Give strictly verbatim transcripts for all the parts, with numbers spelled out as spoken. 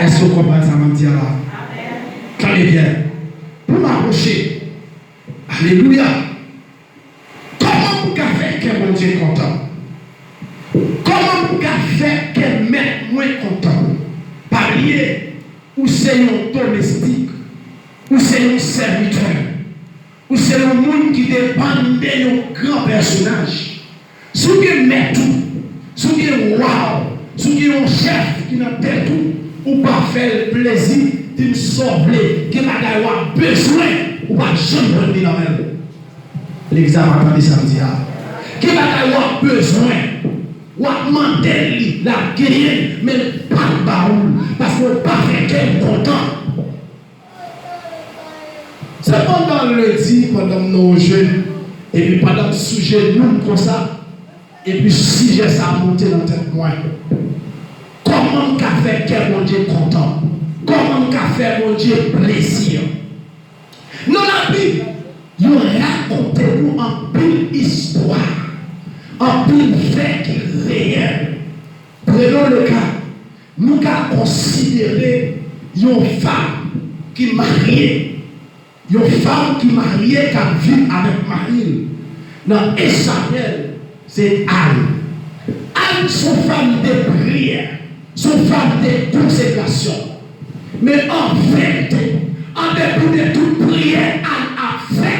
Èske w konprann sa m ap di a la? Tande byen. Pou m apwoche. Alelouya. Kòman m ka fè kè Bondye kontan? Kòman m ka fè kè mèt mwen kontan? Pa bliye, ou se yon domestik, ou se yon sèvitè, ou se yon moun ki depann de yon gran pèsonaj. Si w gen mèt ou, si w gen wa w, si w gen yon chèf ki nan tèt ou, ou pa fè l plezi, di m sa w vle, gen bagay w ap bezwen, ou pa janm jwenn li nan men l. Legliz la pa tande sa m di a. Gen bagay w ap bezwen, w ap mande l li, l ap genyen l, men l p ap ba ou l, paske w pa fè kè l kontan. Se pandan lendi, pandan m nan yon jèn, epi pandan m sou jenou m konsa, epi sijè sa a monte nan tèt mwen. Kòman m ka fè kè Bondye kontan? Kòman m ka fè Bondye plezi? Nan Labib, yo rakonte nou anpil istwa, anpil fè ki reyèl. Prenons le cas, nou ka konsidere yon fanm ki marye, yon fanm ki marye k ap viv avèk mari l nan Espanyòl, se Ann. Ann se yon fanm de priyè, se yon fanm de konsekrasyon. Men an verite, an depi de tout priyè Ann ap fè,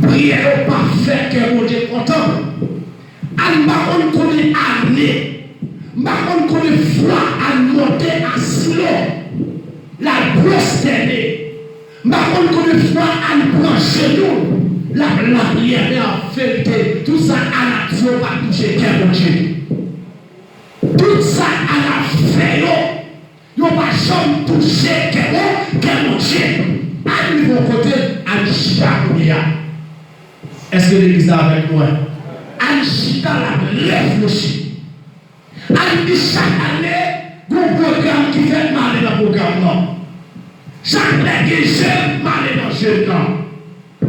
priyè yo pa fè kè Bondye kontan. Ann pa konn konbyen ane, m pa konn konbyen fwa Ann monte a Silo, l al pwostène. M pa konn konbyen fwa Ann pran jenou, l ap lapriyè, men an verite, tout sa Ann ap di yo pa touche kè Bondye. Tout sa Ann ap fè yo, yo pa janm touche kè Bon-, kè Bondye. Ann rive yon kote, Ann chita kounye a. Èske legliz la avèk mwen? Ann chita, l ap reflechi. Ann di chak ane, gon pwogram ki fèt, m ale nan pwogram nan. Chak lè gen jèn, m ale nan jèn nan.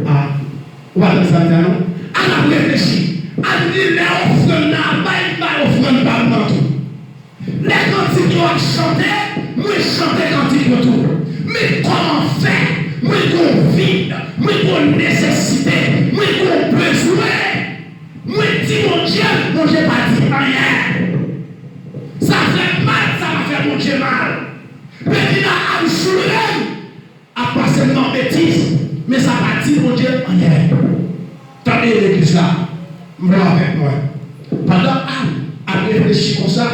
A, ou pa tande sa m di a non? Ann ap reflechi. Ann di lè ofrann nan ap bay, m bay ofrann pa m nan tou. Lè kantik yo ap chante, mwen chante kantik yo tou. Men kòman fè mwen gon vid, mwen gon nesesite, mwen gon bezwen, mwen di Bondye, Bondye pa di anyen. Sa fè m mal, sa pa fè Bondye mal. Pèdi la ap joure m, ap pase m nan betiz, men sa pa di Bondye anyen. Tande legliz la, m vle w avèk mwen. Pandan Ann ap reflechi konsa,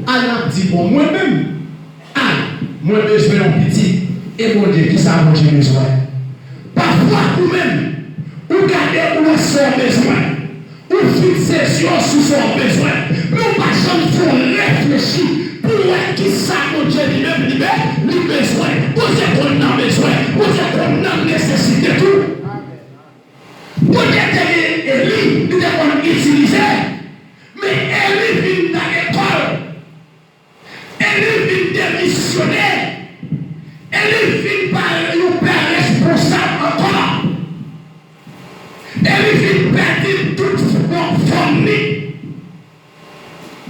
Ann ap di, bon, mwen menm, Ann, mwen bezwen yon pitit, e Bondye, kisa Bondye bezwen? Pafwa ou menm, ou gade ou wè sa w bezwen. Ou fikse zye w sou sa w bezwen, men ou pa janm fè w reflechi pou w wè kisa Bondye li menm li be-, li bezwen. Bondye konn nan bezwen, Bondye konn nan nesesite tou. Bondye te gen Eli, li te konn itilize, men Eli vin nan lekòl. Eli vin demisyone. Eli vin pa yon pè responsab ankò. Eli vin pèdi tout fò-, fòm li.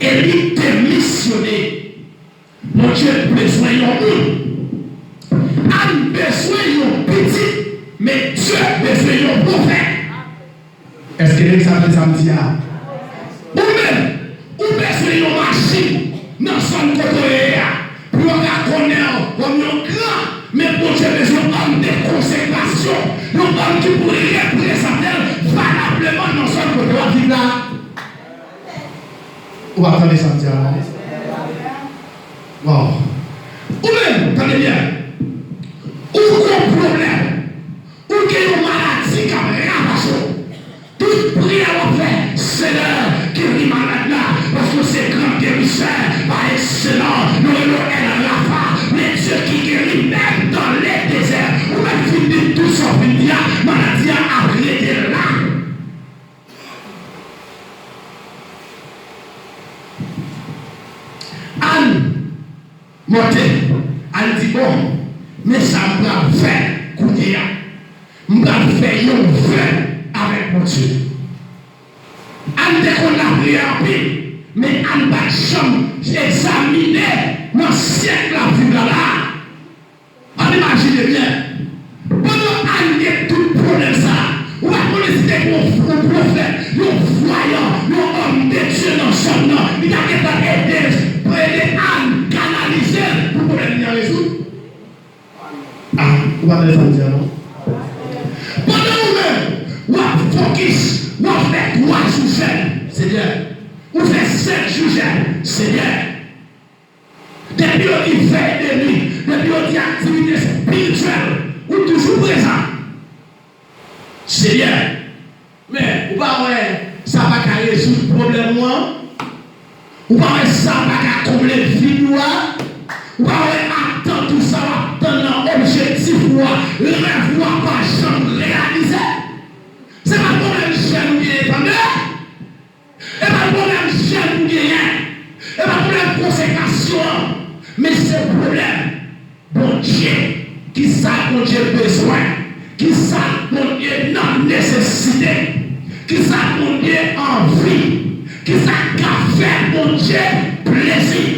Eli demisyone. Bondye bezwen yon moun. Ann bezwen yon pitit, men Dye bezwen yon pwofèt. Èske legliz la tande sa m di a? Ou menm, ou bezwen yon machin nan zòn kote w ye a, pou yo ka konnen w kòm yon gran, men Bondye bezwen yon òm de konsekrasyon, yon òm ki pou reprezante l valableman nan zòn kote w ap viv la. Ou pa tande sa m di a non? Waw. Ou menm, tande byen. Ou gon pwoblèm. Ou gen yon maladi k ap ravaje w. Tout priyè w ap fè, Senyè, geri malad la, paske w se gran gerisè pa ekselans. Nou rele w El Rafa, le Dieu qui guérit même dans le désert. Ou mèt fin di tout sa w fin di a, maladi a ap rete la. Ann monte, Ann di, bon, men sa m pral fè kounye a. M pral fè yon vè avèk Bondye. Ann te konn lapriyè anpil, men Ann pa t janm egzamine nan syèk Pandan ou menm, w ap fokis, w ap fè twa jou jèn, Senyè. Ou fè sèt jou jèn, Senyè. Depi yo di vèy de nwi, depi yo di aktivite espirityèl, ou toujou prezan. Senyè, men ou pa wè sa pa ka rezoud pwoblèm ou an? Ou pa wè sa pa ka konble vid ou a? Ou pa wè atant ou sa w ap tann nan objektif ou a, rèv ou a pa janm reyalize? Se pa pwoblèm jèn ou genyen, tande! E pa pwoblèm jèn ou genyen. E pa pwoblèm konsekrasyon an. Men se pwoblèm Bondye. Kisa Bondye bezwen? Kisa Bondye nan nesesite? Kisa Bondye anvi? Kisa k ka fè Bondye plezi?